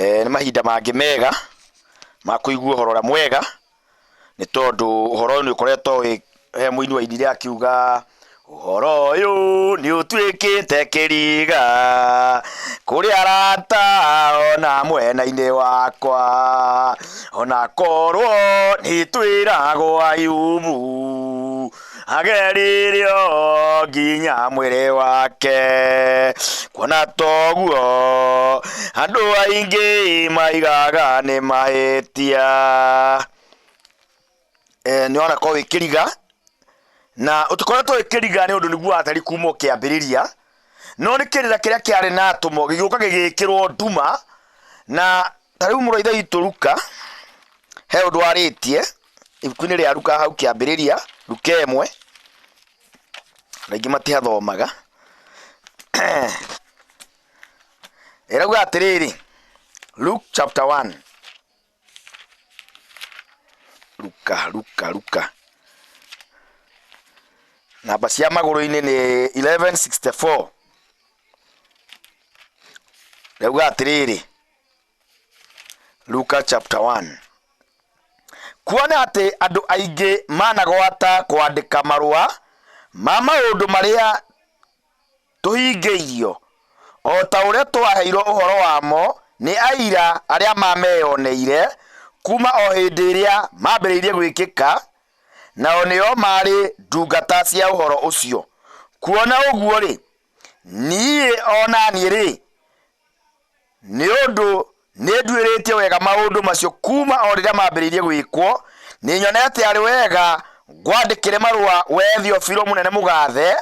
Nĩ mahinda mangĩ mega ma kũigua ũhoro ũrĩa mwega, nĩ tondũ ũhoro ũyũ nĩ ũkoretwo wĩ, he mũini wainire akiuga, ũhoro ũyũ nĩ ũtuĩkĩte kĩriga kũrĩ arata ona mwena-inĩ wakwa, ona korwo nĩ twĩragwo Ayubu ageririo nginya mwĩrĩ wake. Kuona toguo andũ aingĩ maigaga nĩ mahĩtia. Nĩ wanakorwo wĩ kĩriga, na ũtikoretwo wĩ kĩriga nĩ ũndũ nĩguo watariĩ kuma o kĩambĩrĩria, no nĩ kĩrĩra kĩrĩa kĩarĩ na atũmwo gĩgĩũka gĩgĩkĩrwo nduma, na ta rĩu mũrũ wa Ithe witũ Luka, he ũndũ arĩtie ibuku-inĩ rĩa Luka hau kĩambĩrĩria, Luka 1, andũ aingĩ matihathomaga, ĩrauga atĩrĩrĩ, Luke chapter 1. Luka, Luka, Luka. Namba cia magũrũ-inĩ nĩ 1164. Rauga atĩrĩrĩ, Luka chapter 1. Kuona atĩ andũ aingĩ managwata kwandĩka marũa ma maũndũ marĩa tũhingĩirio, o ta ũrĩa twaheirwo ũhoro wamo nĩ aira arĩa maameyoneire kuuma o hĩndĩ ĩrĩa maambĩrĩirie gwĩkĩka, nao nĩo maarĩ ndungata cia ũhoro ũcio. Kuona ũguo-rĩ, niĩ o na niĩ-rĩ, Nĩ ũndũ nĩnduĩrĩtie wega maũndũ macio kuuma o rĩrĩa maambĩrĩirie gwĩkwo, nĩnyonete arĩ wega ngwandĩkĩre marũa wee Theofilo mũnene mũgathe,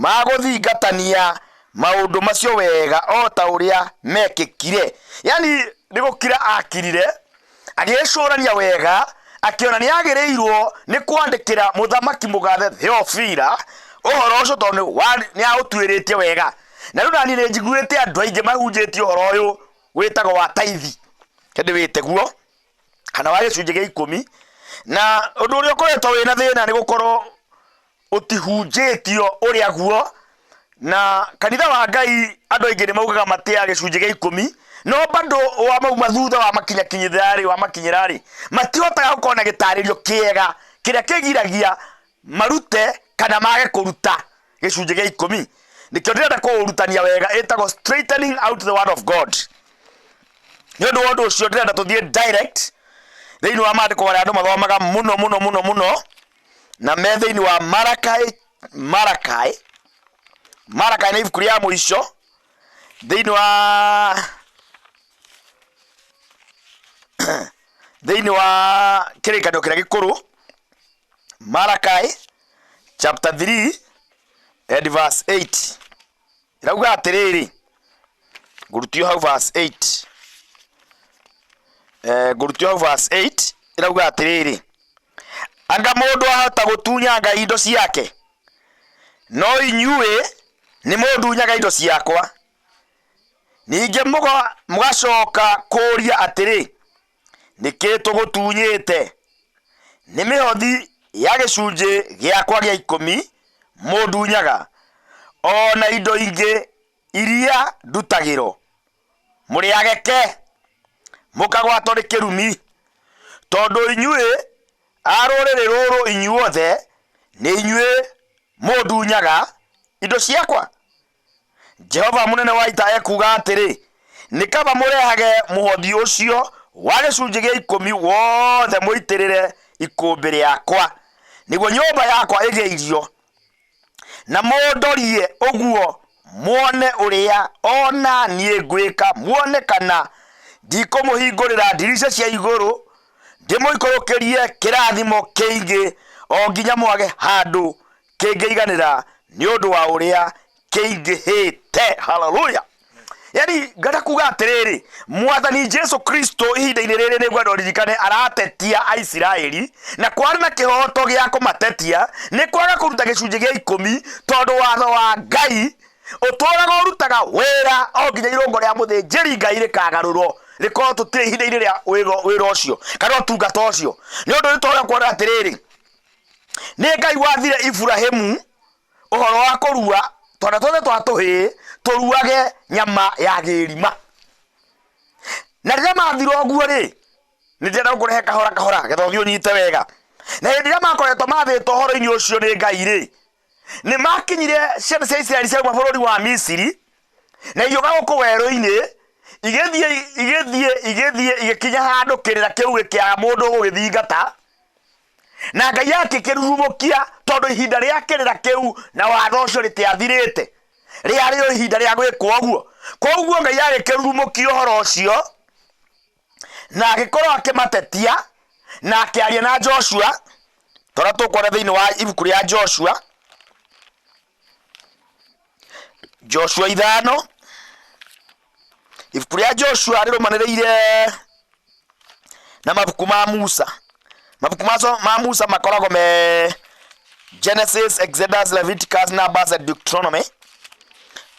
ma gũthingatania maũndũ macio wega o ta ũrĩa mekĩkire. Yani nĩ gũkira akirire, agĩĩcũrania wega, akĩona nĩ agĩrĩirwo nĩ kwandĩkĩra mũthamaki mũgathe Theofila ũhoro ũcio tondũ nĩ aũtuĩrĩtie wega. Na rĩu naniĩ nĩ njiguĩte andũ aingĩ mahunjĩtie ũhoro ũyũ wĩtagwo wa taithi, ke ndĩwĩte guo, kana wa gĩcunjĩ gĩa ikũmi, na ũndũ ũrĩa ũkoretwo wĩna thĩna nĩ gũkorwo ũtihunjĩtio ũrĩa guo, na kanitha wa Ngai andũ aingĩ nĩ maugaga matĩaga gĩcunjĩ gĩa ikũmi, no bado wamauma thutha wamakinyakinyithia-rĩ, wamakinyĩra-rĩ, matihotaga gũkorwo na gĩtarĩrio kĩega kĩrĩa kĩgiragia marute kana mage kũruta gĩcunjĩ gĩa ikũmi. Nĩkĩo ndĩrenda kũũrutania wega, ĩtagwo straightening out the word of God. Nĩ ũndũ wa ũndũ ũcio ndĩrenda tũthiĩ direct thĩinĩ wa maandĩko marĩa andũ mathomaga mũno mũno mũno mũno, na me thĩinĩ wa Malakai, Malakai, Malakai nĩ ibuku rĩa mũico thĩinĩ wa thĩinĩ wa kĩrĩkanĩro kĩrĩa gĩkũrũ, Malakai chapter 3 and verse 8. Ĩrauga atĩrĩrĩ, ngũrutio hau verse 8. Ngũrutio hau verse 8 ĩrauga atĩrĩrĩ, anga mũndũ ahota gũtunya Ngai indo ciake? No inyuĩ nĩ mũndunyaga indo ciakwa. Ningĩ mũgacoka kũũria atĩrĩ, Nĩ kĩĩ tũgũtunyĩte? Nĩ mĩhothi ya gĩcunjĩ gĩakwa gĩa ikũmi mũndunyaga, o na indo ingĩ iria ndutagĩro. Mũrĩ ageke, mũkagwatwo nĩ kĩrumi, tondũ inyuĩ a rũrĩrĩ rũrũ inyuothe nĩ inyuĩ mũndunyaga indo ciakwa. Jehova mũnene wa ita ekuuga atĩrĩ, Nĩ kaba mũrehage mũhothi ũcio wa gĩcunjĩ gĩa ikũmi wothe mũitĩrĩre ikũmbĩ rĩakwa, nĩguo nyũmba yakwa ĩgĩe irio, na mũndorie ũguo muone ũrĩa o na niĩ ngwĩka, muone kana ndikũmũhingũrĩra ndirica cia igũrũ, ndĩmũikũrũkĩrie kĩrathimo kĩingĩ o nginya mwage handũ kĩngĩiganĩra nĩ ũndũ wa ũrĩa kĩingĩhĩte. Haleluya! Yani ngenda kuga atĩrĩrĩ, mwathani Jesu Kristo ihinda-inĩ rĩrĩ nĩ ngwenda ũririkane aratetia Aisiraeli, na kwarĩ na kĩhoto gĩa kũmatetia nĩ kwaga kũruta gĩcunjĩ gĩa ikũmi, tondũ watho wa Ngai ũtũraga ũrutaga wĩra o nginya irũngo rĩa mũthĩnjĩri Ngai rĩkagarũrwo rĩkorwo tũtirĩ ihinda-inĩ rĩa wĩra ũcio kana ũtungata ũcio. Nĩ ũndũ nĩ tũrona kuona atĩrĩrĩ, Nĩ Ngai wathire Iburahimu ũhoro wa kũrua twana tuothe twa tũhĩĩ tũruage nyama ya gĩrima. Na rĩrĩa mathira ũguo rĩ, nĩ ndĩrenda gũkũrehe kahora kahora getha ũthiĩ ũnyite wega. Na hĩndĩ ĩrĩa makoretwo mathĩtwo ũhoro-inĩ ũcio nĩ Ngai rĩ, nĩ makinyire ciana cia Isiraeli ciauma bũrũri wa Misiri na igĩũka gũkũ werũ-inĩ, igĩthiĩ igĩthiĩ igĩthiĩ igĩkinya handũ kĩrĩra kĩu gĩkĩaga mũndũ ũgũgĩthingata, na Ngai akĩkĩrurumũkia tondũ ihinda rĩa kĩrĩra kĩu na watho ũcio rĩtiathirĩte, rĩarĩ o ihinda rĩa gwĩkwo ũguo. Koguo Ngai agĩkĩrurumũkia ũhoro ũcio na agĩkorwo akĩmatetia na akĩaria na Joshua, tondũ tũkuona thĩinĩ wa ibuku rĩa Joshua, Joshua 5, ibuku rĩa Joshua rĩrũmanĩrĩire na mabuku ma Musa. Mabuku ma Musa makoragwo me Genesis, Exodus, Leviticus, Numbers and Deuteronomy.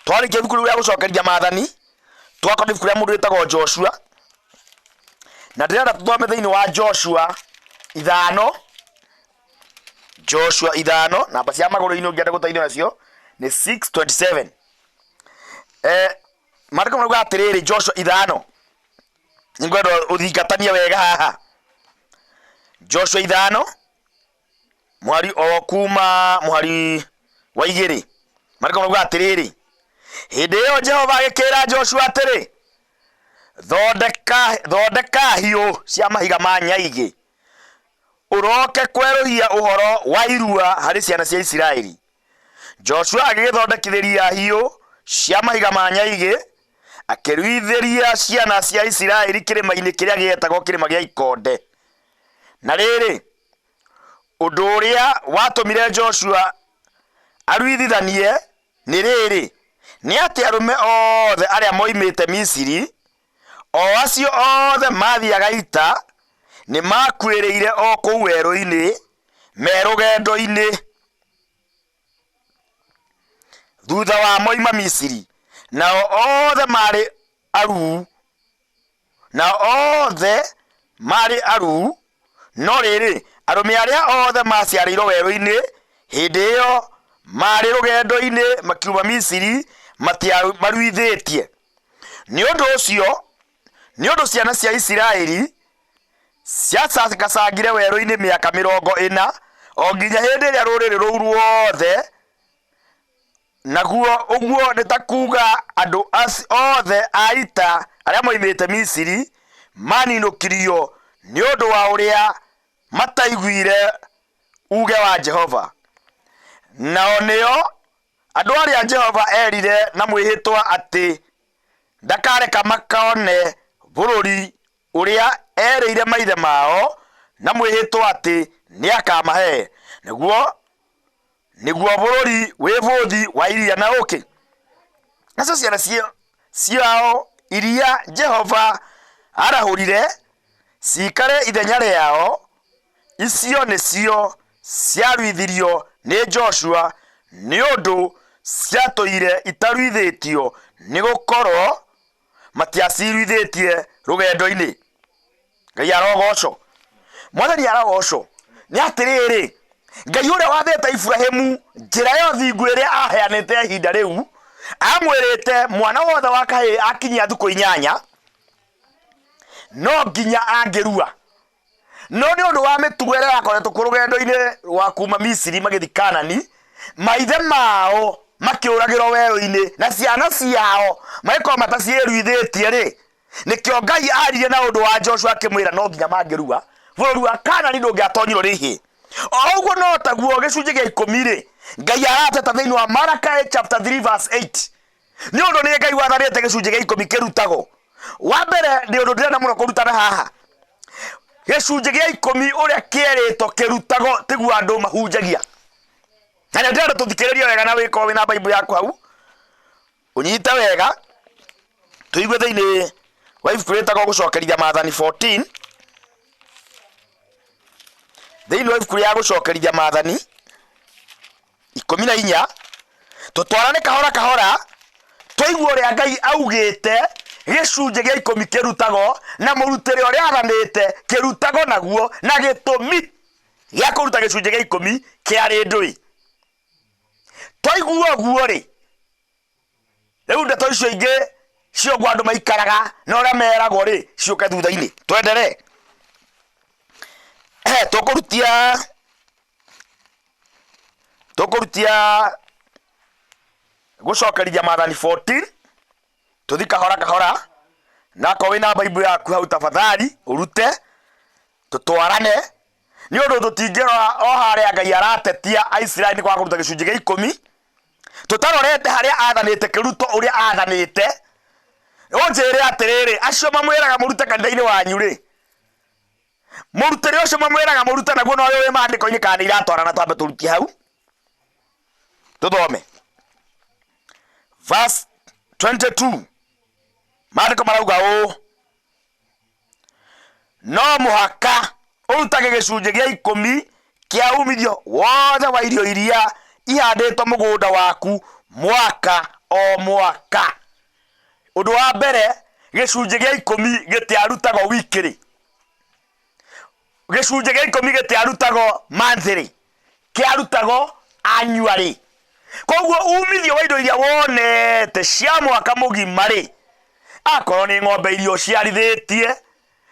Twarĩkia ibuku rĩu rĩa gũcokeria maathani, twakora ibuku rĩa mũndũ wĩtagwo Joshua, na ndĩrenda tũthome thĩinĩ wa Joshua 5, Joshua 5, namba cia magũrũ-inĩ ũngĩenda gũteithio nacio nĩ 627. Maandĩko marauga atĩrĩrĩ, Joshua 5, nĩngwenda ũthingatanie wega haha. Joshua 5 mũhari o kuma mũhari wa 2, maandĩko marauga atĩrĩrĩ, hĩndĩ ĩyo Jehova agĩkĩra Joshua atĩrĩ, thondeka hiũ cia mahiga ma nyaigĩ, ũroke kwerũhia ũhoro wa irua harĩ ciana cia Isiraeli. Joshua agĩgĩthondekithĩria hiũ cia mahiga ma nyaigĩ, akĩruithĩria ciana cia Isiraeli kĩrĩma-inĩ kĩrĩa gĩetagwo kĩrĩma gĩa ikonde. Na rĩrĩ, ũndũ ũrĩa watũmire Joshua aruithithanie nĩ rĩrĩ, nĩ atĩ arũme othe arĩa moimĩte Misiri, o acio othe maathiaga ita, nĩ maakuĩrĩire o kũu werũ-inĩ me rũgendo-inĩ thutha wa moima Misiri. Nao othe maarĩ aruu, nao othe maarĩ aruu, no rĩrĩ, arũme arĩa othe maaciarĩirwo werũ-inĩ hĩndĩ ĩyo maarĩ rũgendo-inĩ makiuma Misiri matiamaruithĩtie. Nĩ ũndũ ũcio, nĩ ũndũ ciana cia Isiraeli ciacangacangire werũ-inĩ mĩaka 40, o nginya hĩndĩ ĩrĩa rũrĩrĩ rũu ruothe, naguo ũguo nĩ ta kuuga andũ othe a ita arĩa moimĩte Misiri, maninũkirio nĩ ũndũ wa ũrĩa mataiguire uuge wa Jehova. Nao nĩo andũ arĩa Jehova eerire na mwĩhĩtwa atĩ ndakareka makone bũrũri ũrĩa eerĩire maithe mao na mwĩhĩtwa atĩ nĩakamahe, nĩguo bũrũri wĩ bũthi wa iria na ũũkĩ. Nacio ciana ciao iria Jehova aarahũrire ciikare ithenya rĩao, icio nĩcio ciaruithirio nĩ Joshua, nĩ ũndũ ciatũire itaruithĩtio, nĩgũkorwo matiaciruithĩtie rũgendo-inĩ. Ngai arogocwo, Mwathani arogocwo. Nĩ atĩrĩrĩ, Ngai ũrĩa wathĩte Iburahĩmu njĩra ya ũthingu ĩrĩa aheanĩte ihinda rĩu, amwĩrĩte mwana wothe wa kahĩĩ akinyia thikũ 8 no nginya angĩrua. No nĩ ũndũ wa mĩtugo ĩrĩa yakoretwo kuo rũgendo-inĩ rwa kuma Misiri magĩthiĩ Kanani, maithe mao makĩũragĩrwo werũ-inĩ na ciana ciao magĩkorwo mataciĩruithĩtie-rĩ, nĩkĩo Ngai aririe na ũndũ wa Joshua akĩmwĩra no nginya mangĩrua, bũrũri wa Kanani ndũngĩatonyirwo nĩ ihĩĩ. O ũguo no taguo gĩcunjĩ gĩa 10-rĩ, Ngai arateta thĩinĩ wa Malachi chapter 3 verse 8. Nĩ ũndũ nĩ Ngai wathanĩte gĩcunjĩ gĩa 10 kĩrutagwo. Wa mbere nĩ ũndũ ndĩrenda mũno kũrutana haha. Gĩcunjĩ gĩa 10 ũrĩa kĩerĩtwo kĩrutagwo tiguo andũ mahunjagia. Na nĩ ndĩrenda tũthikĩrĩrie wega na wĩkorwo wĩna Bible yaku hau, ũnyite wega, tũigue thĩinĩ wa ibuku rĩtagwo Gũcokerithia Maathani 14, thĩinĩ wa ibuku rĩa Gũcokerithia Maathani 14, tũtwarane kahora kahora, tũigue ũrĩa Ngai augĩte gĩcunjĩ gĩa 10 kĩrutagwo, na mũrutĩre ũrĩa athanĩte kĩrutagwo naguo, na gĩtũmi gĩa kũruta gĩcunjĩ gĩa 10 kĩarĩ ndũĩ. Twaigua ũguo rĩ, rĩu ndeto icio ingĩ Cio ũguo andũ maikaraga na ũrĩa meragwo rĩ, ciũke thutha-inĩ. Twenderee. Tũkũrutia tũkũrutia gũcokerithia maathani 14 tũthi kahora kahora na akorwo wĩna Bible yaku hau tafadhali ũrute tũtwarane nĩ ũndũ tũtingĩrora o harĩa Ngai aratetia Aisiraeli nĩ kwaga kũruta gĩcunjĩ gĩa ikũmi tũtarorete harĩa athanĩte kĩruto ũrĩa athanĩte. Ũnjĩre atĩrĩrĩ, acio mamwĩraga mũrute kanitha-inĩ wanyu rĩ, mũrutĩre ũcio mamwĩraga mũrute naguo no ũyũ wĩ maandĩko-inĩ kana nĩ iratwarana? Twambe tũrutie hau tũthome verse 22. Maandĩko marauga ũũ: no mũhaka ũrutage gĩcunjĩ gĩa ikũmi kĩa umithio wothe wa irio iria ihandĩtwo mũgũnda waku mwaka o mwaka. Ũndũ wa mbere, gĩcunjĩ gĩa ikũmi gĩtiarutagwo weekly, gĩcunjĩ gĩa ikũmi gĩtiarutagwo monthly, kĩarutagwo annually. Koguo umithio wa indo iria wonete cia mwaka mũgima rĩ, akorwo nĩ ng'ombe iria ũciarithĩtie,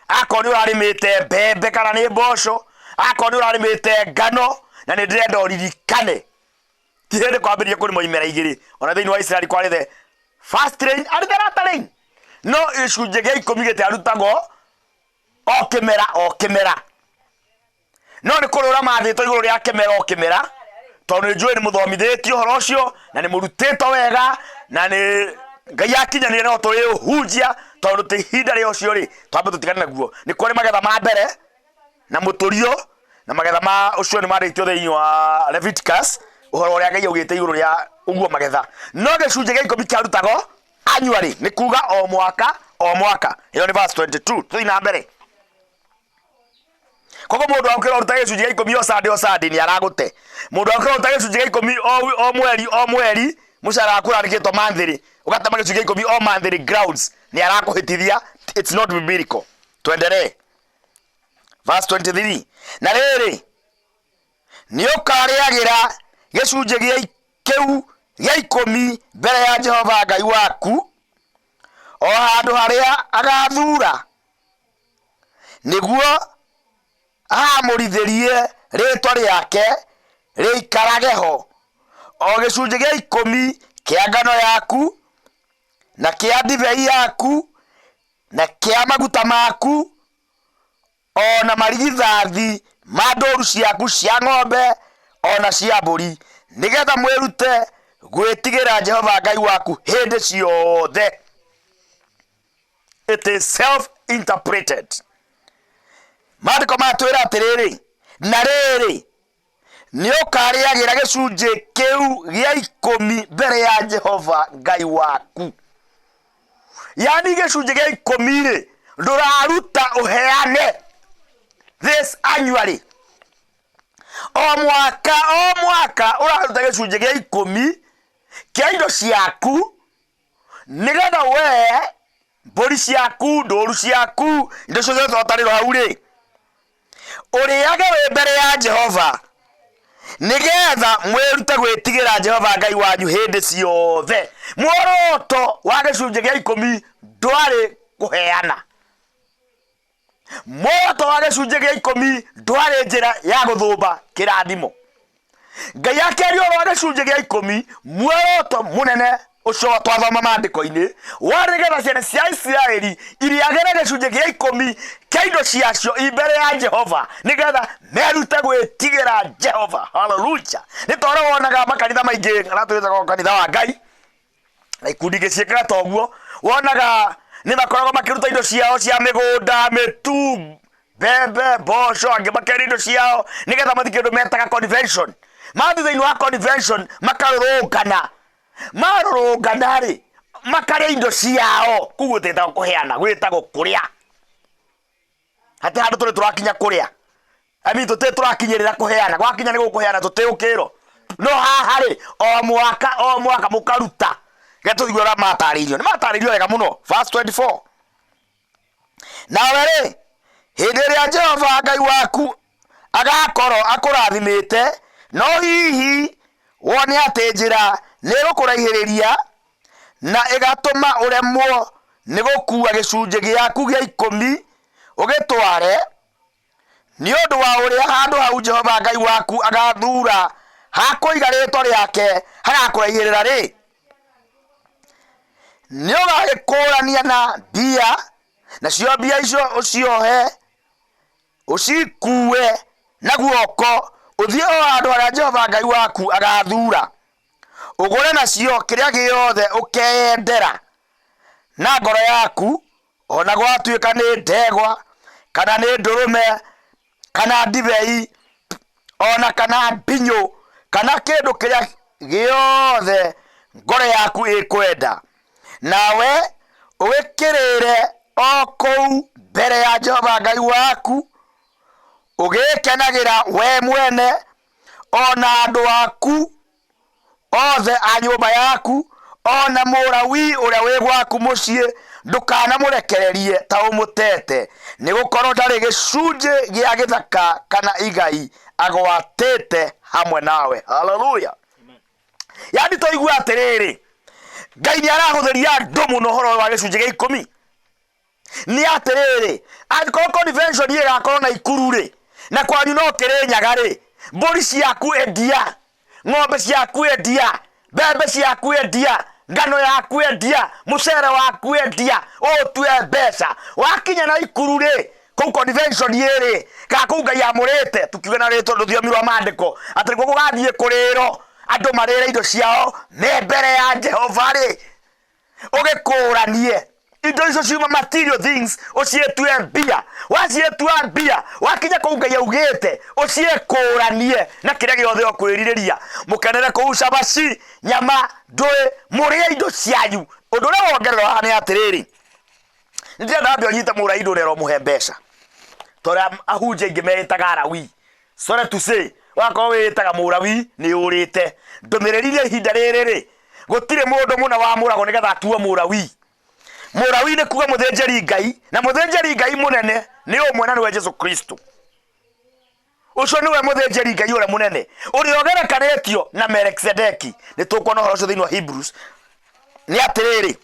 akorwo nĩ ũrarĩmĩte mbembe kana nĩ mboco, akorwo nĩ ũrarĩmĩte ngano, na nĩ ndĩrenda ũririkane ti hĩndĩ kwambĩrĩria kũrĩmwo imera igĩrĩ. Ona thĩinĩ wa Isiraeli kwarĩ the first rain and the latter rain, no gĩcunjĩ gĩa ikũmi gĩtiarutagwo o kĩmera o kĩmera, no nĩ kũrĩ ũrĩa mathĩtwo igũrũ rĩa kĩmera o kĩmera, tondũ nĩ njũĩ nĩ mũthomithĩtio ũhoro ũcio na nĩ mũrutĩtwo wega na nĩ Ngai akinyanĩire no tũrĩũhunjia, tondũ ti ihinda rĩa ũcio rĩ, twambe tũtigane naguo. Nĩ kũrĩ magetha ma mbere na mũtũrio na magetha ma ũcio nĩ mandĩkĩtwo thĩinĩ wa Leviticus, ũhoro ũrĩa Ngai augĩte igũrũ rĩa ũguo magetha. No gĩcunjĩ gĩa ikũmi kĩarutagwo annually, nĩ kuga o mwaka o mwaka. Ĩyo nĩ verse 22. Tũthiĩ na mbere. Koguo mũndũ akĩrwo ruta gĩcunjĩ gĩa ikũmi o Sunday o Sunday nĩ aragũte. Mũndũ akĩrwo ruta gĩcunjĩ gĩa ikũmi o mweri o mweri, mũcara waku ũrandĩkĩtwo monthly, ũgatema gĩcunjĩ gĩa ikũmi o monthly grounds, nĩ arakũhĩtithia. It's not biblical. Tuendelee. Verse 23: na rĩrĩ, nĩ ũkarĩagĩra gĩcunjĩ gĩa kĩu gĩa ikũmi mbere ya Jehova Ngai waku o handũ harĩa agathuura, nĩguo ahamũrithĩrie rĩĩtwa rĩake rĩikarage ho, o gĩcunjĩ gĩa ikũmi kĩa ngano yaku, na kĩa ndibei yaku, na kĩa maguta maku, o na marigithathi ma ndũũru ciaku cia ng'ombe o na cia mbũri, nĩgetha mwĩrute gwĩtigĩra Jehova Ngai waku hĩndĩ ciothe. It is self interpreted. Maandĩko matwĩra atĩrĩrĩ, na rĩrĩ, nĩ ũkarĩagĩra gĩcunjĩ kĩu gĩa ikũmi mbere ya Jehova Ngai waku. Yani gĩcunjĩ gĩa ikũmi rĩ, ndũraruta ũheane this annually, o mwaka o mwaka ũraruta gĩcunjĩ gĩa ikũmi kĩa indo ciaku, nĩgetha we, mbũri ciaku, ndũru ciaku, indo ciothe twatarĩrwo hau rĩ, ũrĩage wĩ mbere ya Jehova, nĩgetha mwĩrute gwĩtigĩra Jehova Ngai wanyu hĩndĩ ciothe. Muoroto wa gĩcunjĩ gĩa ikũmi ndwarĩ kũheana. Muoroto wa gĩcunjĩ gĩa ikũmi ndwarĩ njĩra ya gũthũmba kĩrathimo. Ngai akĩaria ũhoro wa gĩcunjĩ gĩa ikũmi, muoroto mũnene ũcio twathoma maandĩko-inĩ warĩ nĩgetha ciana cia Isiraeli irĩagĩre gĩcunjĩ gĩa ikũmi kĩa indo ciacio i mbere ya Jehova, nĩgetha merute gwĩtigĩra Jehova. Haleluya! Nĩ ta ũrĩa wonaga makanitha maingĩ arĩa twĩtaga kanitha wa Ngai na ikundi ingĩ ciĩkaga ta ũguo, wonaga nĩ makoragwo makĩruta indo ciao cia mĩgũnda, mĩtu, mbembe, mboco, angĩ makendia indo ciao nĩgetha mathiĩ kĩndũ metaga convention. Mathiĩ thĩinĩ wa convention makarũrũngana, marũrũngana rĩ, makarĩa indo ciao. Kũu gũtiĩtagwo kũheana, gwĩtagwo kũrĩa. Hatirĩ handũ tũrĩ tũrakinya kũrĩa, I mean, tũtirĩ tũrakinyĩrĩra kũheana. Gwakinya nĩ gũkũheana tũtigũkĩrwo. No haha rĩ, o mwaka o mwaka mũkaruta. Reke tũigue ũrĩa matarĩirio. Nĩ matarĩirio wega mũno. Verse 24: nawe rĩ, hĩndĩ ĩrĩa Jehova Ngai waku agakorwo akũrathimĩte, no hihi wone atĩ njĩra nĩ ĩgũkũraihĩrĩria. Na ĩgatũma ũremwo nĩ gũkuua gĩcunjĩ gĩaku gĩa ikũmi ũgĩtware, nĩ ũndũ wa ũrĩa handũ hau Jehova Ngai waku agaathuura ha kũiga rĩĩtwa rĩake hagakũraihĩrĩra-rĩ, nĩ ũgagĩkũũrania na mbia, nacio mbia icio ũciohe ũcikuue na guoko ũthiĩ o handũ harĩa Jehova Ngai waku agaathuura, ũgũre nacio kĩrĩa gĩothe ũkeyendera na ngoro yaku, o na gwatuĩka nĩ ndegwa, kana nĩ ndũrũme, kana ndibei, o na kana mbinyũ, kana kĩndũ kĩrĩa gĩothe ngoro yaku ĩkwenda, nawe ũgĩkĩrĩre o kũu mbere ya Jehova Ngai waku, ũgĩkenagĩra we mwene o na andũ aku othe a nyũmba yaku, o na Mũlawii ũrĩa wĩ gwaku mũciĩ, ndũkanamũrekererie ta ũmũteete, nĩ gũkorũo ndarĩ gĩcunjĩ gĩa gĩthaka kana igai agwatĩte hamwe nawe. Haleluya! Yani twaigua atĩrĩrĩ, Ngai nĩ arahũthĩria andũ mũno ũhoro ũyũ wa gĩcunjĩ gĩa ikũmi. Nĩ atĩrĩrĩ, angĩkorwo convention ĩgakorwo na ikuru rĩ, na kwanyu no Kĩrĩnyaga rĩ, mbũri ciaku endia, ng'ombe ciaku endia, mbembe ciaku endia, ngano yaku endia, mũcere waku endia, ũtue mbeca. Wakinya na ikuru rĩ, kũu convention ĩrĩ, kana kũu Ngai amũrĩte, tukiuge na rĩtwa rũthiomi rwa maandĩko, atĩ nĩkuo gũgathiĩ kũrĩrwo, andũ marĩre indo ciao me mbere ya Jehova rĩ, ũgĩkũranie indo icio ciuma material things ũciĩtue mbia, waciĩtua mbia wakinya kũu Ngai augĩte ũciĩkũranie na kĩrĩa gĩothe ũkwĩrirĩria, mũkenere kũu cabaci, nyama, ndũĩ, mũrĩe indo cianyu. Ũndũ ũrĩa wongererwo haha nĩ atĩrĩrĩ, nĩndĩrenda wambe ũnyite mũrai ndũrera ũmũhe mbeca, tondũ ahunjia aingĩ meĩtaga Alawii. Sorry to say, wakorwo wĩĩtaga mũrawi nĩ ũrĩte ndũmĩrĩri ya ihinda rĩrĩ rĩ, gũtirĩ mũndũ mũna wamũragwo nĩgetha atuo mũrawi. Mũrawi nĩ kuga mũthĩnjĩri Ngai, na mũthĩnjĩri Ngai mũnene nĩ ũmwe na nĩwe Jesu Kristo. Ũcio nĩwe mũthĩnjĩri Ngai ũrĩa mũnene ũrĩa ũgerekanĩtio na Melkisedeki. Nĩ tũkuona ũhoro ũcio thĩinĩ wa Hebrews. Nĩ atĩrĩrĩ,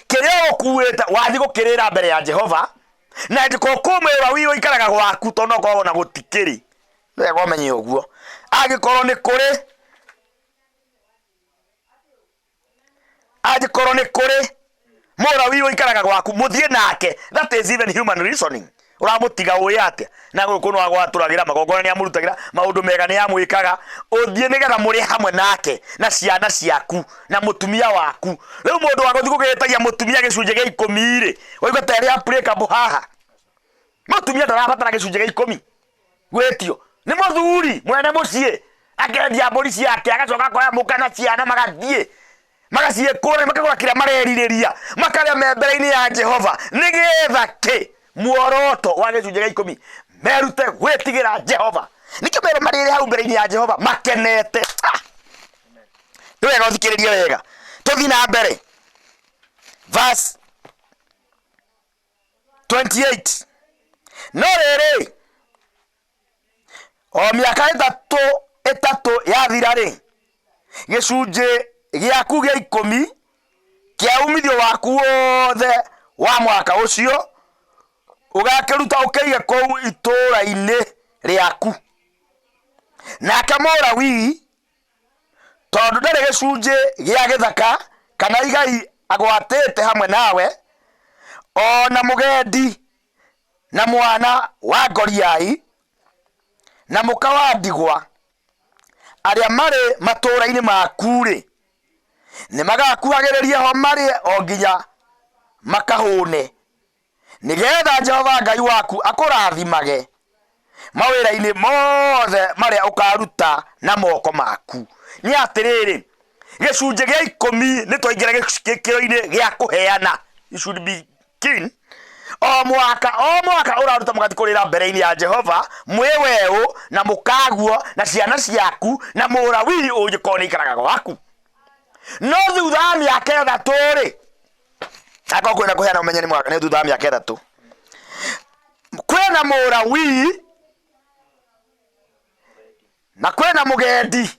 kĩrĩa ũkuĩte wathiĩ gũkĩrĩra mbere ya Jehova, na angĩkorwo kwĩ mũrawi ũikaraga gwaku tondũ no korwo na gũtikĩrĩ, nĩ wega ũmenye ũguo. Angĩkorwo nĩ kũrĩ, angĩkorwo nĩ kũrĩ mũrawi ũikaraga gwaku, mũthiĩ nake. That is even human reasoning. Ũramũtiga ũĩ atĩa? Na gũkũ no agwatũragĩra magongona, nĩ amũrutagĩra maũndũ mega, nĩ amwĩkaga. Ũthiĩ nĩgetha mũrĩe hamwe nake na ciana ciaku na mũtumia waku. Rĩu mũndũ wa gũthiĩ gũgĩtagia mũtumia gĩcunjĩ gĩa ikũmi-rĩ, waigua ta ĩrĩ applicable haha? Mũtumia ndarabatara gĩcunjĩ gĩa ikũmi gwĩtio nĩ mũthuri mwene mũciĩ, akendia mbũri ciake agacoka akoya mũka na ciana magathiĩ magaciĩkũra makagũra kĩrĩa marerirĩria makarĩa me mbere-inĩ ya Jehova. Nĩgetha kĩ? Muoroto wa gĩcunjĩ gĩa ikũmi, merute gwĩtigĩra Jehova. Nĩkĩo merwo marĩre hau mbere-inĩ ya Jehova makenete. Ah! Nĩ wega ũthikĩrĩrie wega, tũthiĩ na mbere. Verse 28. No rĩrĩ, o mĩaka ĩtatũ ĩtatũ yathira-rĩ, gĩcunjĩ gĩaku gĩa ikũmi kĩa umithio waku wothe wa mwaka ũcio ũgakĩruta ũkĩige kũu itũũra-inĩ rĩaku. Nake Mũlawii, tondũ ndarĩ gĩcunjĩ gĩa gĩthaka kana igai agwatĩte hamwe nawe, o na mũgendi na mwana wa ngoriai, na mũka wa ndigwa, arĩa marĩ matũũra-inĩ maku-rĩ, nĩmagakuhagĩrĩria ho marĩe o nginya makahũne, nĩgetha Jehova Ngai waku akũrathimage mawĩra-inĩ mothe marĩa ũkaruta na moko maku. Nĩ atĩrĩrĩ, gĩcunjĩ gĩa ikũmi nĩ twaingĩra gĩkĩro-inĩ gĩa kũheana. You should be keen. O mwaka o mwaka ũraruta mũgathiĩ kũrĩra mbere-inĩ ya Jehova mwĩ weũ na mũkaguo na ciana ciaku na mũrawii ũngĩkorwo nĩ ikaraga gwaku. No thutha wa mĩaka ĩtatũ rĩ, akorwo kwĩna kũheana ũmenye nĩ mwaka nĩ thutha wa mĩaka ĩtatũ, kwĩna mũrawii na kwĩna mũgendi.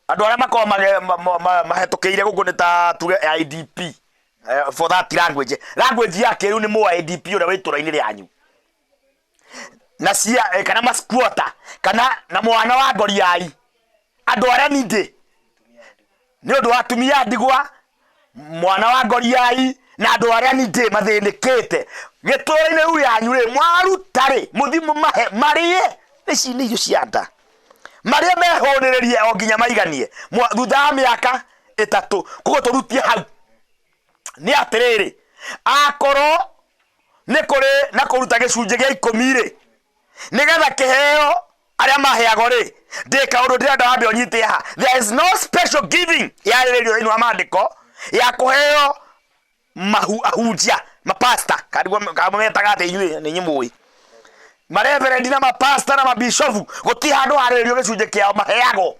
Andũ arĩa makoragwo mahetũkĩire gũkũ nĩ ta tuge IDP, for that language, language ya kĩrĩu nĩ mũ IDP ũrĩa wĩ itũra-inĩ rĩanyu na cia kana masquota kana na mwana wa ngoriai, andũ arĩa ningĩ nĩ ũndũ wa atumia a ndigwa, mwana wa ngoriai na andũ arĩa ningĩ mathĩnĩkĩte gĩtũũra-inĩ rĩu yanyu rĩ, mwaruta rĩ, mũthiĩ mũmahe marĩe. Ici nĩ irio cia nda, marĩe mehũnĩrĩrie o nginya maiganie thutha wa mĩaka 3. Koguo tũrutie hau nĩ atĩrĩrĩ, akorwo nĩ kũrĩ na kũruta gĩcunjĩ gĩa 10 rĩ, nĩgetha kĩheo arĩa maheagwo rĩ, ndĩ kaũndũ ndĩrenda wambe ũnyite haha. There is no special giving yarĩrĩirio thĩinĩ wa maandĩko ya kũheo mahu ahunjia, mapasta, kana metaga atĩ inyuĩ nĩ inyuĩ mũĩ mareverendi na mapasta na mabishofu, gũtirĩ handũ harĩrĩirio gĩcunjĩ kĩao maheagwo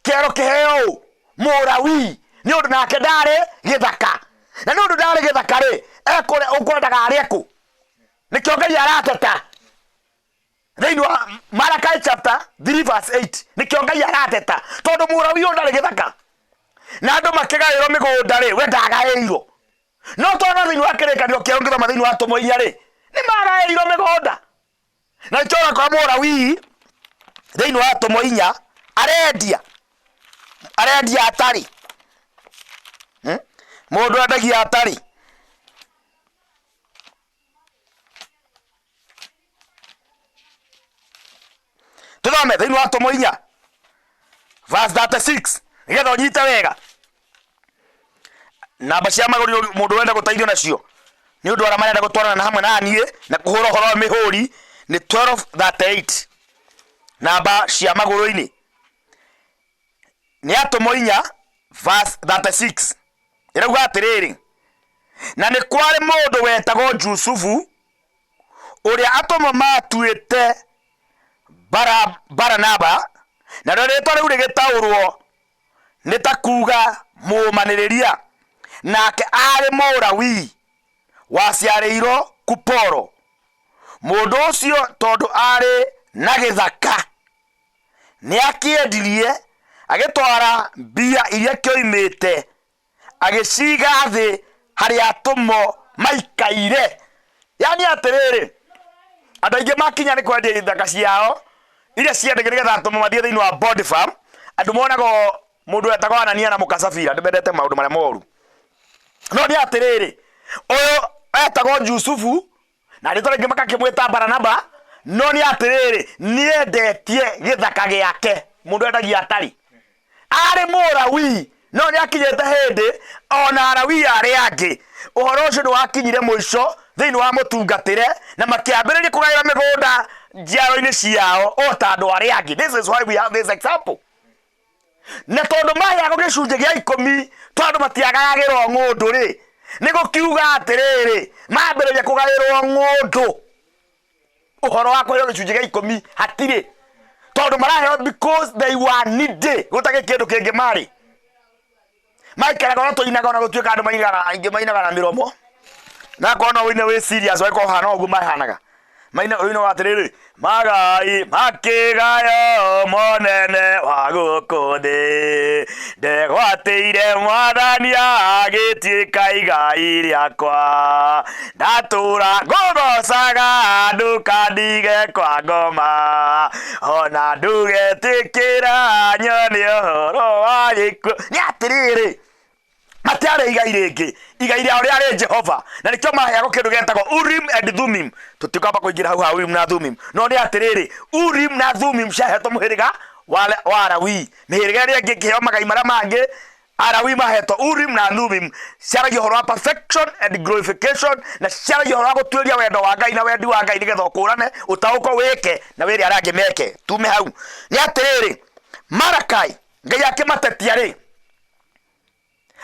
kĩero kĩheo ũ mũrawii, nĩ ũndũ nake ndarĩ gĩthaka, na nĩ ũndũ ndarĩ gĩthaka rĩ, ekũrĩa ũkwendaga arĩe kũ? Nĩkĩo Ngai arateta thĩinĩ wa Malachi chapter 3 verse 8. Nĩkĩo Ngai arateta tondũ mũrawii ũyũ ndarĩ gĩthaka, na andũ makĩgaĩrwo mĩgũnda rĩ, we ndagaĩirwo. No twana thĩinĩ wa kĩrĩkanĩro kĩerũ, ngĩthoma thĩinĩ wa Atũmwo 4 rĩ, nĩ magaĩirwo mĩgũnda, na nĩkĩo ũrakora mũrawii thĩinĩ wa Atũmwo 4 arendia atarĩ. Mũndũ endagia atarĩ. Tũthome thĩinĩ wa Atũmwo 4 verse 36 nĩgetha ũnyite wega. Namba cia magũrũ mũndũ ũrenda gũteithio nacio nĩ ũndũ arĩa marenda gũtwarana na hamwe na niĩ na kũhũra ũhoro wa mĩhũri nĩ 1238, namba cia magũrũ-inĩ nĩ Atũmwo 4 verse 36, ĩrauga atĩrĩrĩ, na nĩ kwarĩ mũndũ wetagwo Jusufu, ũrĩa atũmwo maatuĩte Baranaba, narĩo rĩĩtwa rĩu rĩgĩtaũrwo nĩ ta kuuga mũũmanĩrĩria, nake aarĩ Mũlawii waciarĩirwo Kuporo. Mũndũ ũcio tondũ aarĩ na gĩthaka, nĩakĩendirie, agĩtwara mbia iria kĩoimĩte, agĩciga thĩ harĩa atũmwo maikaire. Yani atĩrĩrĩ, andũ aingĩ makinya nĩ kwendia ithaka ciao iria ciendagio nĩgetha atũmwo mathiĩ thĩinĩ wa bond farm, andũ monagwo mũndũ wetagwo Anania na mũka Safira, andũ mendete maũndũ marĩa moru. No nĩ atĩrĩrĩ, ũyũ etagwo Jusufu na rĩtwa rĩngĩ makakĩmwĩta Baranaba, no nĩ atĩrĩrĩ, nĩendetie gĩthaka gĩake. Mũndũ endagia atarĩ, arĩ mũrawii, no nĩ akinyĩte hĩndĩ ona arawii arĩa angĩ ũhoro ũcio nĩ wakinyire mũico thĩinĩ wa mũtungatĩre, na makĩambĩrĩria kũgaĩra mĩgũnda njiaro-inĩ ciao o ta andũ arĩa angĩ. This is why we have this example. Na tondũ maheagwo gĩcunjĩ gĩa 10, tondũ matiagayagĩrwo ng'ũndũ rĩ, nĩ gũkiuga atĩrĩrĩ, mambĩrĩria kũgaĩrwo ng'ũndũ, ũhoro wa kũheo gĩcunjĩ gĩa 10 hatirĩ, tondũ maraheo because they were needy, gũtarĩ kĩndũ kĩngĩ marĩ maikaraga ona tũinaga, ona gũtuĩka andũ mainaga, aingĩ mainaga na mĩromo, na akorwo no ũine wĩ serious, wagĩkorwo ũhana ũguo mahanaga maina, ũine wa atĩrĩrĩ, magai makĩgayo monene wa gũkũ thĩ, ndegwatĩire Mwathani agĩtuĩka igai rĩakwa, ndatũra ngũgocaga ndũkandige kwa ngoma, ona ndũgetĩkĩra nyone ũhoro wa gĩkuũ. Nĩ atĩrĩrĩ, matiarĩ igai rĩngĩ, igai rĩao rĩarĩ Jehova, na nĩkĩo maheagwo kĩndũ gĩtagwo Urim and Thummim. Tũtikwamba kũingĩra hau ha Urim na Thummim, no nĩ atĩrĩrĩ, Urim na Thummim ciahetwo mũhĩrĩga wa Lawi, mĩhĩrĩga ĩrĩa ĩngĩ ĩkĩheo magai marĩa mangĩ. Alawi mahetwo Urim na Thummim, ciaragia ũhoro wa perfection and glorification, na ciaragia ũhoro wa gũtuĩria wendo wa Ngai na wendi wa Ngai nĩgetha ũkũrane, ũtaũkwo, wĩke na wĩre arĩa angĩ meke. Tume hau nĩ atĩrĩrĩ, Malakai Ngai akĩmatetia rĩ,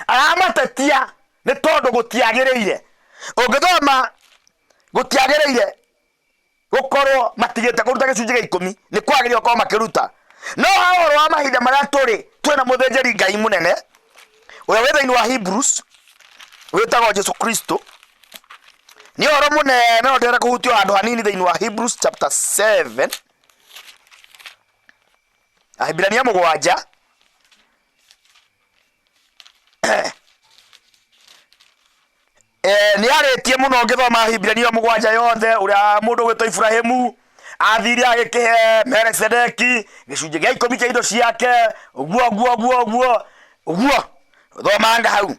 aramatetia nĩ tondũ gũtiagĩrĩire. Ũngĩthoma gũtiagĩrĩire gũkorwo matigĩte kũruta gĩcunjĩ gĩa 10, nĩ kwagĩrĩire gũkorwo makĩruta. No ha ũhoro wa mahinda marĩa tũrĩ, twĩna mũthĩnjĩri Ngai mũnene ũrĩa wĩ thĩinĩ wa Hebrews wĩtagwo Jesu Kristo. Nĩ ũhoro mũnene, no ndĩrenda kũhutio handũ hanini thĩinĩ wa Hebrews chapter 7, Ahibirania 7. Nĩ arĩtie mũno ngĩthoma Ahibirania 7 yothe ũrĩa mũndũ ũgwĩtwo Iburahĩmu athire agĩkĩhe Melikisedeki gĩcunjĩ gĩa 10 kĩa indo ciake, ũguo ũguo ũguo ũguo ũguo. Thomanga hau,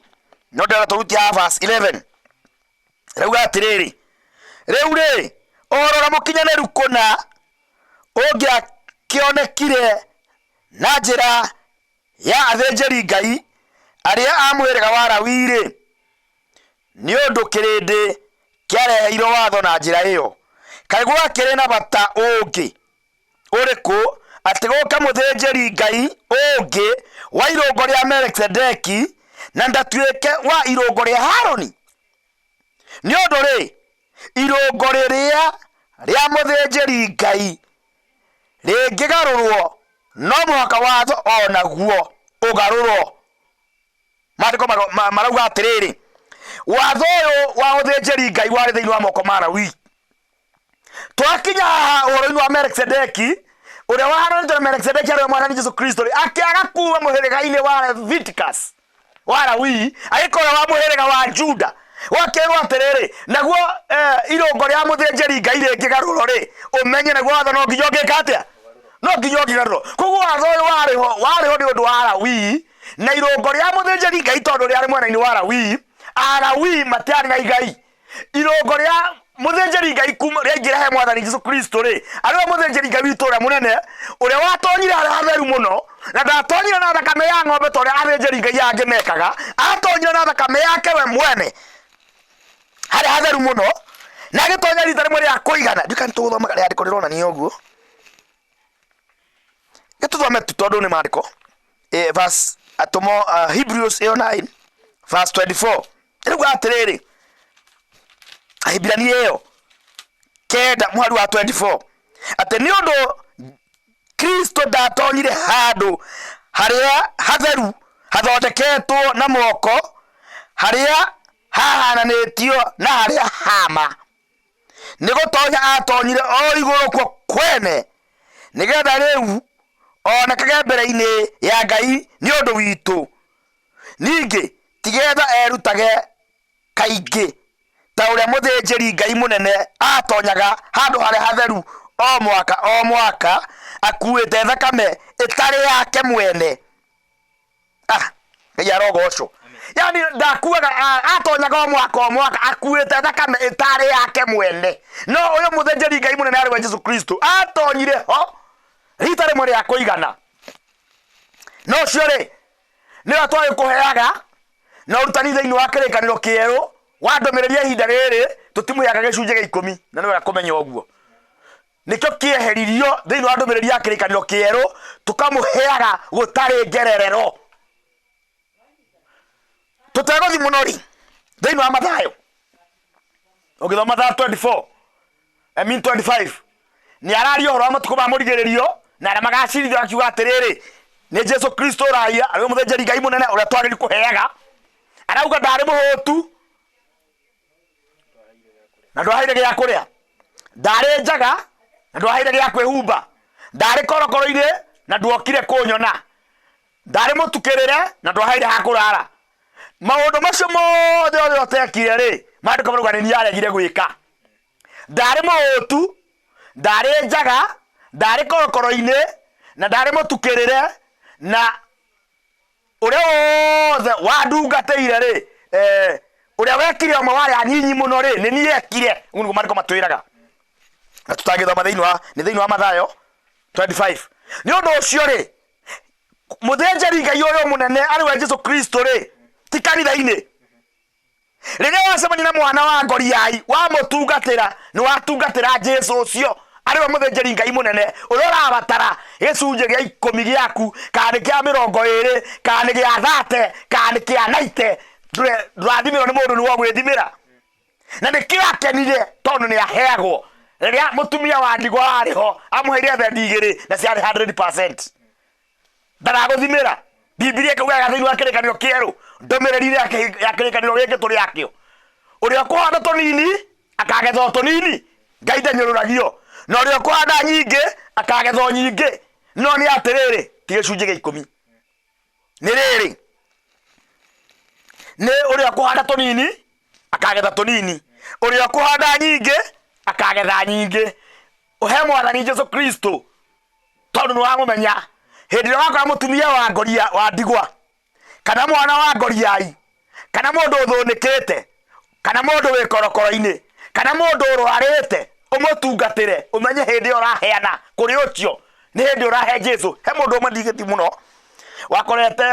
no ndĩrenda tũrutie haha verse 11. Rauga atĩrĩrĩ, rĩu rĩ, ũhoro ũrĩa mũkinyanĩru kũna ũngĩakĩonekire na njĩra ya athĩnjĩri Ngai arĩa a mũhĩrĩga wa Lawi-rĩ, nĩ ũndũ kĩrĩndĩ kĩareheirwo watho na njĩra ĩyo, kaĩ gwakĩrĩ na bata ũngĩ ũrĩkũ atĩ gũke mũthĩnjĩri Ngai ũngĩ wa irũngo rĩa Melikisedeki na ndatuĩke wa irũngo rĩa Haruni? Nĩ ũndũ-rĩ, irũngo rĩrĩa rĩa mũthĩnjĩri Ngai rĩngĩgarũrwo, no mũhaka watho o naguo ũgarũrwo. Maandĩko marauga atĩrĩrĩ, watho ũyũ wa ũthĩnjĩri Ngai warĩ thĩinĩ wa moko ma Lawi. Twakinya haha ũhoro-inĩ wa Melikisedeki, ũrĩa wahananĩtio na Melikisedeki arĩ we Mwathani Jesu Kristo rĩ, akĩaga kuma mũhĩrĩga-inĩ wa Leviticus wa Lawi, agĩkorwo wa mũhĩrĩga wa Juda. Gwakĩrwo atĩrĩrĩ, naguo irũngo rĩa mũthĩnjĩri Ngai rĩngĩgarũrwo rĩ, ũmenye naguo watho no nginya ũngĩka atĩa? No nginya ũngĩgarũrwo. Koguo watho ũyũ warĩ ho, warĩ ho nĩ ũndũ wa Lawi, na irũngo rĩa mũthĩnjĩri Ngai tondũ rĩarĩ mwena-inĩ wa Lawi, Alawii matiarĩ na igai. Irũngo rĩa mũthĩnjĩri Ngai kuma rĩaingĩra he Mwathani Jesu Kristo rĩ, arĩ we mũthĩnjĩri Ngai witũ ũrĩa mũnene, ũrĩa watonyire harĩa hatheru mũno, na ndatonyire na thakame ya ng'ombe ta ũrĩa athĩnjĩri Ngai angĩ mekaga, atonyire na thakame yake we mwene harĩa hatheru mũno, na agĩtonya rita rĩmwe rĩa kũigana. Ndiũĩ kana nĩtũgũthoma rĩandĩko rĩronania ũguo. Gĩtũthome tu tondũ nĩ maandĩko. Verse atũmwo Hebrews ĩyo 9 verse 24 ĩrauga atĩrĩrĩ, Ahibirania ĩyo 9 mũhari wa 24, atĩ nĩ ũndũ Kristo ndatonyire handũ harĩa hatheru hathondeketwo na moko, harĩa hahananĩtio na harĩa hama, nĩ gũtonya atonyire o igũrũ kuo kwene, nĩgetha rĩu onekage mbere-inĩ ya Ngai nĩ ũndũ witũ. Ningĩ ti getha erutage kaingĩ ta ũrĩa mũthĩnjĩri Ngai mũnene atonyaga handũ harĩa hatheru o mwaka o mwaka akuuĩte thakame ĩtarĩ yake mwene. Ah, Ngai arogocwo. Yani ndakuaga, atonyaga o mwaka o mwaka akuĩte thakame ĩtarĩ yake mwene. No ũyũ mũthĩnjĩri Ngai mũnene arĩ we Jesu Kristo atonyire ho rita rĩmwe rĩa kũigana. No ũcio rĩ, nĩwe twagĩkũheaga na ũrutani thĩinĩ wa kĩrĩkanĩro kĩerũ wa ndũmĩrĩri ya ihinda rĩrĩ, tũtimũheaga gĩcunjĩ gĩa 10, na nĩ wega kũmenya ũguo. Nĩkĩo kĩeheririo thĩinĩ wa ndũmĩrĩri ya kĩrĩkanĩro kĩerũ, tũkamũheaga gũtarĩ ngererero. Tũtegũthiĩ mũno rĩ, thĩinĩ wa Mathayo, ũngĩthoma Mathayo 24, I mean 25, nĩ araria ũhoro wa matukũ ma mũrigĩrĩrio na arĩa magacirithio, akiuga atĩrĩrĩ, nĩ Jesu Kristo ũraria, arĩ we mũthĩnjĩri Ngai mũnene ũrĩa twagĩrĩirwo kũheaga. Arauga ndarĩ mũhũtu na ndwaheire gĩa kũrĩa, ndarĩ njaga na ndwaheire gĩa kwĩhumba, ndarĩ korokoro-inĩ na ndwokire kũnyona, ndarĩ mũtukĩrĩre na ndwaheire ha kũrara. Maũndũ macio mothe ũrĩa ũtekire rĩ, maandĩko marauga nĩ niĩ aregire gwĩka. Ndarĩ mũhũtu, ndarĩ njaga, ndarĩ korokoro-inĩ na ndarĩ mũtukĩrĩre, na ũrĩa wothe wandungatĩire rĩ, ũrĩa wekire ũmwe wa arĩa anyinyi mũno rĩ, nĩ niĩ ekire. Ũguo nĩguo maandĩko matwĩraga, na tũtangĩthoma thĩinĩ wa, nĩ thĩinĩ wa Mathayo 25. Nĩ ũndũ ũcio rĩ, mũthĩnjĩri Ngai ũyũ mũnene arĩ we Jesu Kristo rĩ, ti kanitha-inĩ. Rĩrĩa wacemania na mwana wa ngoriai wamũtungatĩra, nĩ watungatĩra Jesu ũcio arĩ we mũthĩnjĩri Ngai mũnene ũrĩa ũrabatara gĩcunjĩ gĩa 10 gĩaku, kana nĩ kĩa 20, kana nĩ gĩa 30, kana nĩ kĩa 90. Ndũrathimĩrwo nĩ mũndũ, nĩwe ũgwĩthimĩra. Na nĩkĩo akenire tondũ nĩ aheagwo. Rĩrĩa mũtumia wa ndigwa arĩ ho, amũheire thendi 2 na ciarĩ 100%. Ndaragũthimĩra. Bibilia ĩkauga wega thĩinĩ wa kĩrĩkanĩro kĩerũ, ndũmĩrĩri ya kĩrĩkanĩro gĩkĩ tũrĩ akĩo. Ũrĩa ũkũhanda tũnini akagetha o tũnini, Ngai ndanyũrũragio. Na ũrĩa ũkũhanda nyingĩ akagetha o nyingĩ. No nĩ atĩrĩrĩ, ti gĩcunjĩ gĩa 10. Nĩ rĩrĩ, nĩ ũrĩa ũkũhanda tũnini Akagetha tũnini. Ũrĩa ũkũhanda nyingĩ akagetha nyingĩ. Ũhe Mwathani Jesu Kristo tondũ nĩ wamũmenya. Hĩndĩ ĩrĩa ũgakora mũtumia wa ngoria wa ndigwa kana mwana wa ngoriai kana mũndũ ũthũnĩkĩte kana mũndũ wĩ korokoro-inĩ kana mũndũ ũrwarĩte, ũmũtungatĩre, ũmenye hĩndĩ ĩyo ũraheana kũrĩ ũcio nĩ hĩndĩ ũrahe Jesu. He mũndũ ũmwe ndigĩti mũno wakorete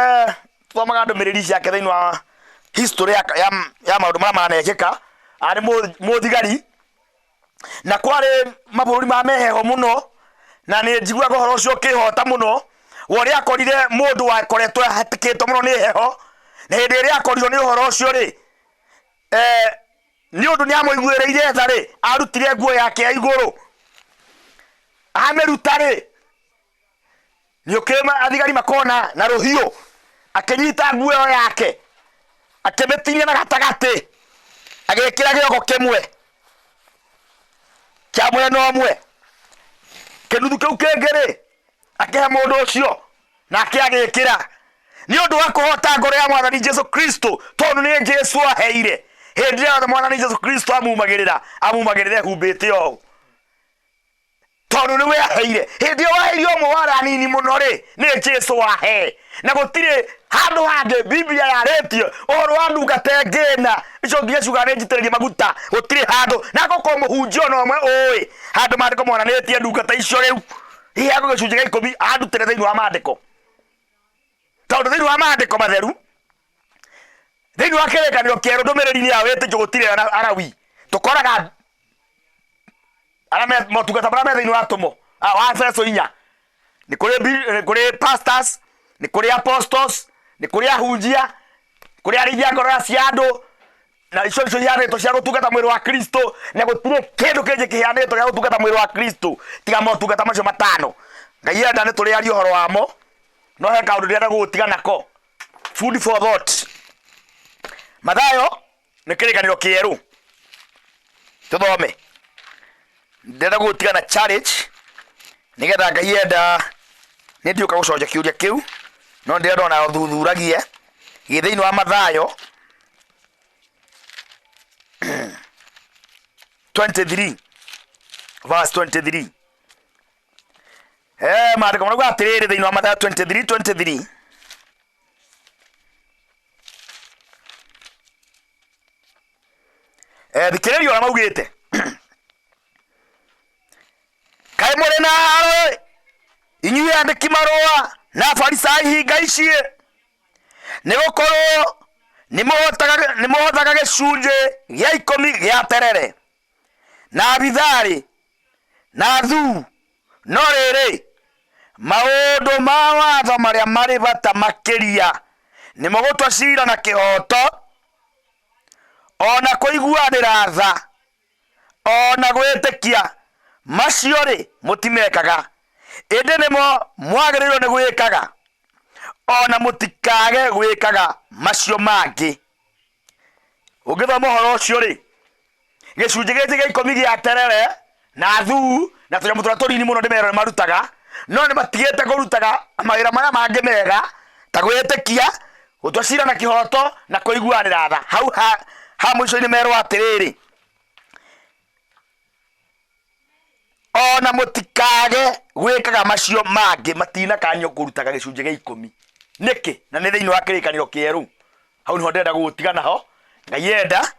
thomaga ndũmĩrĩri ciake thĩinĩ wa history ya maũndũ marĩa manekĩka, arĩ mũthigari na kwarĩ mabũrũri ma meheho mũno, na nĩ njiguaga ũhoro ũcio ũkĩhota mũno wa ũrĩa akorire mũndũ wakoretwo ahatĩkĩtwo mũno nĩ heho, na hĩndĩ ĩrĩa akorirwo nĩ ũhoro ũcio rĩ, nĩ ũndũ nĩ amũiguĩrĩire tha rĩ, arutire nguo yake ya igũrũ, amĩruta rĩ, nĩ ũkĩma athigari makona na rũhiũ, akĩnyita nguo ĩyo yake akĩmĩtinia na gatagatĩ, agĩkĩra gĩoko kĩmwe kĩa mwena ũmwe, kĩnuthu kĩu kĩngĩ rĩ, akĩhe mũndũ ũcio nake agĩkĩra. Nĩ ũndũ wa kũhota ngoro ya Mwathani Jesu Kristo, tondũ nĩ Jesu aheire. Hĩndĩ ĩrĩa yothe Mwathani Jesu Kristo amumagĩrĩra, amumagĩrĩra ehumbĩte ũũ, tondũ nĩwe aheire. Hĩndĩ ĩyo waheire ũmwe wa arĩa anini mũno rĩ, nĩ Jesu wahe, na gũtirĩ handũ hangĩ Biblia yarĩtie ũhoro wa ndungata ĩngĩ na icio nginya ciugaga nĩ njitĩrĩrie maguta. Gũtirĩ handũ na gũkorwo mũhunjia ona ũmwe ũĩ handũ maandĩko monanĩtie ndungata icio rĩu iheagwo gĩcunjĩ gĩa ikũmi, andutĩre thĩinĩ wa maandĩko, tondũ thĩinĩ wa maandĩko matheru, thĩinĩ wa kĩrĩkanĩro kĩerũ, ndũmĩrĩri-inĩ ya wĩtĩkio gũtirĩ Alawi. Tũkoraga arĩa motungata marĩa me thĩinĩ wa atũmwo, wa Efeso 4, nĩ kũrĩ nĩ kũrĩ pastors, nĩ kũrĩ apostles, nĩ kũrĩ ahunjia, kũrĩ arĩithia ngoro cia andũ, na icio nicio iheanĩtwo cia gũtungata mwĩrĩ wa Kristo, na gũtirĩ kĩndũ kĩngĩ kĩheanĩtwo gĩa gũtungata mwĩrĩ wa Kristo tiga motungata macio matano. Ngai enda nĩ tũrĩaria ũhoro wamo, no he kaũndũ ndĩrenda gũgũtiga nako, food for thought. Mathayo nĩ kĩrĩkanĩro kĩerũ, tũthome. Ndĩrenda gũgũtiga na challenge nĩgetha Ngai enda nĩ ndiũka gũcokia kĩũria kĩu, no ndĩrenda ona ũthuthuragie gĩ thĩinĩ wa Mathayo 23 verse 23. Maandĩko marauga atĩrĩrĩ thĩinĩ wa Mathayo 23 23, thikĩrĩria ũrĩa maugĩte. Kaĩ mũrĩ na haaro inyuĩ andĩki marũa na Afarisai, hinga ici, nĩ gũkorwo nĩ mũhothaga gĩcunjĩ gĩa ikũmi gĩa terere na bitharĩ na thuu, no rĩrĩ, maũndũ ma watho marĩa marĩ bata makĩria nĩmo gũtua cira na kĩhooto, o na kũiguanĩra tha, o na gwĩtĩkia, macio-rĩ, mũtimekaga, ĩndĩ nĩmo mwagĩrĩirũo nĩ gwĩkaga, o na mũtikage gwĩkaga macio mangĩ. Ũngĩthoma ũhoro ũcio-rĩ, gĩcunjĩ gĩkĩ gĩa ikũmi gĩa terere na thuu na tũnyamũ tũrĩa tũnini mũno ndĩmerwo nĩ marutaga, no nĩ matigĩte kũrutaga mawĩra marĩa mangĩ mega ta gwĩtĩkia, gũtua cira na kĩhoto na kũiguanĩra tha. Hau ha mũico-inĩ merwo atĩrĩrĩ, o na mũtikage gwĩkaga macio mangĩ. Matinakanio kũrutaga gĩcunjĩ gĩa ikũmi nĩkĩ? Na nĩ thĩinĩ wa kĩrĩkanĩro kĩerũ. Hau niho ndĩrenda gũgũtiga naho. Ngai enda,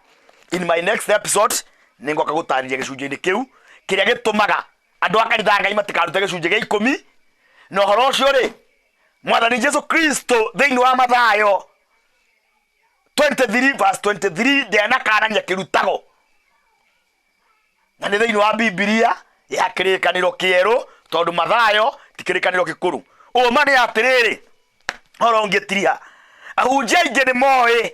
in my next episode nĩ ngoka gũtarĩria gĩcunjĩ-inĩ kĩu kĩrĩa gĩtũmaga andũ a kanitha Ngai matikarute gĩcunjĩ gĩa ikũmi. Na ũhoro ũcio rĩ, Mwathani Jesu Kristo thĩinĩ wa Mathayo 23 verse 23 ndenakanania kĩrutago, na nĩ thĩinĩ wa Bibilia ya kĩrĩkanĩro kĩerũ, tondũ Mathayo ti kĩrĩkanĩro gĩkũrũ. Ũma nĩ atĩrĩrĩ, ũhoro ũngĩtiriha, ahunjia aingĩ nĩ moĩ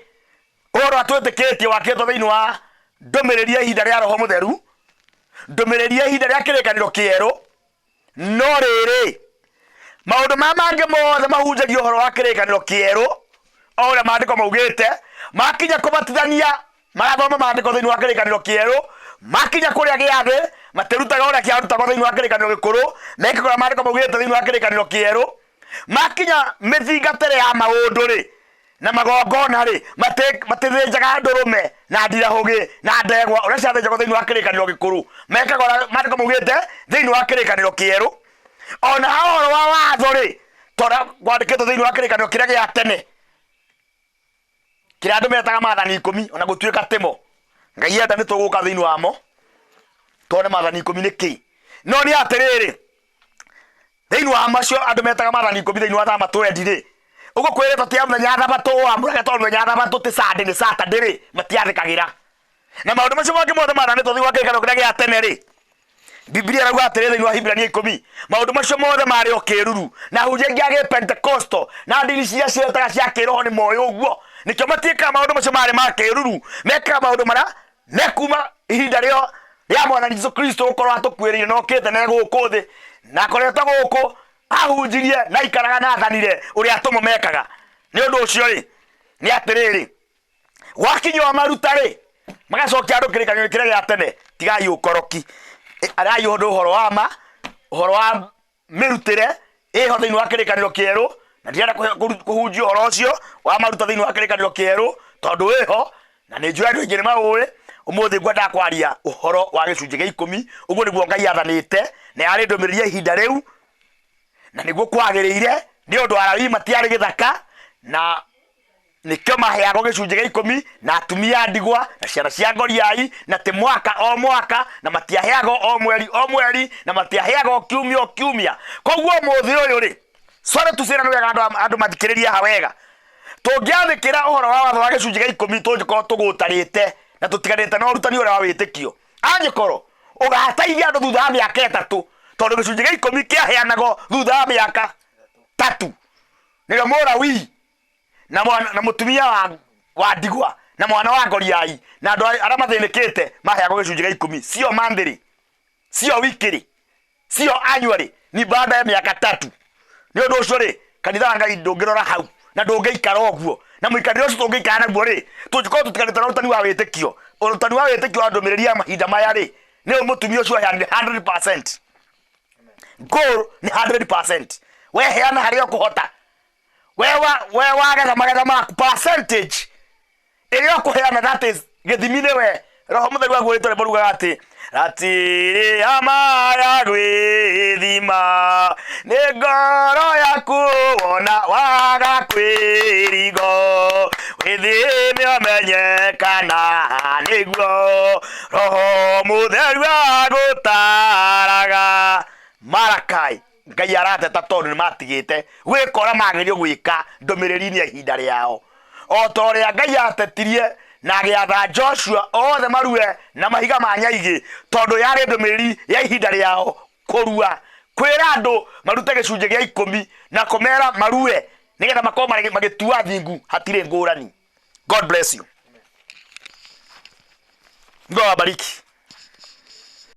ũhoro ũrĩa twĩtĩkĩtie wakĩtwo thĩinĩ wa ndũmĩrĩri ya ihinda rĩa Roho Mũtheru, ndũmĩrĩri ya ihinda rĩa kĩrĩkanĩro kĩerũ. No rĩrĩ, maũndũ maya mangĩ mothe mahunjagia ũhoro wa kĩrĩkanĩro kĩerũ, o ũrĩa maandĩko maugĩte. Makinya kũbatithania, marathoma maandĩko thĩinĩ wa kĩrĩkanĩro kĩerũ. Makinya kũrĩa gĩathĩ, matirutaga ũrĩa kĩarutagwo thĩinĩ wa kĩrĩkanĩro gĩkũrũ, mekaga ũrĩa maandĩko maugĩte thĩinĩ wa kĩrĩkanĩro kĩerũ. Makinya mĩthingatĩre ya maũndũ-rĩ, Na magongona rĩ, matithĩnjaga ndũrũme na ndirahũgĩ na ndegwa ũrĩa ciathĩnjagwo thĩinĩ wa kĩrĩkanĩro gĩkũrũ. Mekaga ũrĩa maandĩko maugĩte thĩinĩ wa kĩrĩkanĩro kĩerũ. Ona ha ũhoro wa watho rĩ, ta ũrĩa kwandĩkĩtwo thĩinĩ wa kĩrĩkanĩro kĩrĩa gĩa tene, kĩrĩa andũ metaga maathani ikũmi, ona gũtuĩka timo. Ngai enda nĩ tũgũka thĩinĩ wamo tuone maathani ikũmi nĩ kĩĩ. No nĩ atĩrĩrĩ, thĩinĩ wa macio andũ metaga maathani ikũmi thĩinĩ wa thama twendi rĩ, ũguo kwĩrĩtwo ti mũthenya thabatũ wamũrage, tondũ mũthenya thabatũ ti Sunday nĩ Saturday rĩ, matiathĩkagĩra. Na maũndũ macio mangĩ mothe mathanĩtwo thĩinĩ wa kĩrĩkanĩro kĩrĩa gĩa tene rĩ, Biblia ĩrauga atĩrĩ thĩinĩ wa Hibrania ikũmi, maũndũ macio mothe marĩ o kĩruru. Na ahunjia aingĩ a gĩpentekosto na ndini ciria ciĩtaga cia kĩroho nĩ moĩ ũguo, nĩkĩo matiĩkaga maũndũ macio marĩ ma kĩruru, mekaga maũndũ marĩa mekuma ihinda rĩo rĩa Mwathani Jesu Kristo gũkorwo atũkuĩrĩire na okĩte na gũkũ thĩ na akoretwo gũkũ ahunjirie na aikaraga na athanire ũrĩa atũmwo mekaga. Nĩ ũndũ ũcio rĩ, nĩ atĩrĩrĩ, gwakinywo maruta rĩ, magacokia andũ kĩrĩkanĩro kĩrĩa gĩa tene. Tigai ũkoroki, ariai ũndũ ũhoro wa ma, ũhoro wa mĩrutĩre ĩho thĩinĩ wa kĩrĩkanĩro kĩerũ, na ndirenda kũhunjia ũhoro ũcio wa maruta thĩinĩ wa kĩrĩkanĩro kĩerũ tondũ wĩho na nĩ njũĩ andũ aingĩ nĩ maũĩ. Ũmũthĩ ngwendaga kwaria ũhoro wa gĩcunjĩ gĩa ikũmi. Ũguo nĩguo Ngai athanĩte, na yarĩ ndũmĩrĩri ya ihinda rĩu, na nĩguo kwagĩrĩire, nĩ ũndũ Alawii matiarĩ gĩthaka, na nĩkĩo maheagwo gĩcunjĩ gĩa ikũmi, na atumia a ndigwa na ciana cia ngoriai, na ti mwaka o mwaka, na matiaheagwo o mweri o mweri, na matiaheagwo kiumia o kiumia. Koguo ũmũthĩ ũyũ rĩ, sorry to say, na nĩ wega andũ mathikĩrĩrie haha wega, tũngĩathĩkĩra ũhoro wa watho wa gĩcunjĩ gĩa ikũmi tũngĩkorwo tũgũtarĩte na tũtiganĩte na ũrutani ũrĩa wa wĩtĩkio. Angĩkorwo ũgateithia andũ thutha wa mĩaka ĩtatũ, tondũ gĩcunjĩ gĩa ikũmi kĩaheanagwo thutha wa mĩaka tatu, nĩrĩo Mũlawii na mwana, na mũtumia wa ndigwa na mwana wa ngoriai na andũ arĩa mathĩnĩkĩte maheagwo gĩcunjĩ gĩa ikũmi, sio monthly, sio weekly, sio annually, ni baada ya miaka tatu. Nĩ ũndũ ũcio rĩ, kanitha wa Ngai ndũngĩrora hau na ndũngĩikara ũguo, na mũikarĩre ũcio tũngĩikara naguo rĩ, tũngĩkorwo tũtiganĩte na ũrutani wa wĩtĩkio. Ũrutani wa wĩtĩkio wa ndũmĩrĩri ya mahinda maya rĩ, nĩ mũtumia ũcio aheanire 100%. Goal nĩ 100%. Weheana harĩa ũkũhota, we wa we wagetha magetha maku, percentage ĩrĩa ũkũheana, that is gĩthimi nĩ we. Roho Mũtheru aguũrĩte rwĩmbo rugaga atĩ ratiri ya maya gwĩthima nĩ ngoro yaku, wona waga kwĩrigo wĩthime ũmenye kana nĩguo Roho Mũtheru agũtaraga. Marakai Ngai arateta tondũ nĩ matigĩte gwĩka ũrĩa magĩrĩirwo gwĩka ndũmĩrĩri-inĩ ya ihinda rĩao. O ta ũrĩa Ngai atetirie na agĩatha Joshua othe marue na mahiga ma nyaigĩ, tondũ yarĩ ndũmĩrĩri ya ihinda rĩao kũrua, kwĩra andũ marute gĩcunjĩ gĩa ikũmi na kũmera marue nĩgetha makorwo magĩtua thingu, hatirĩ ngũrani. God bless you. Mungu awabariki.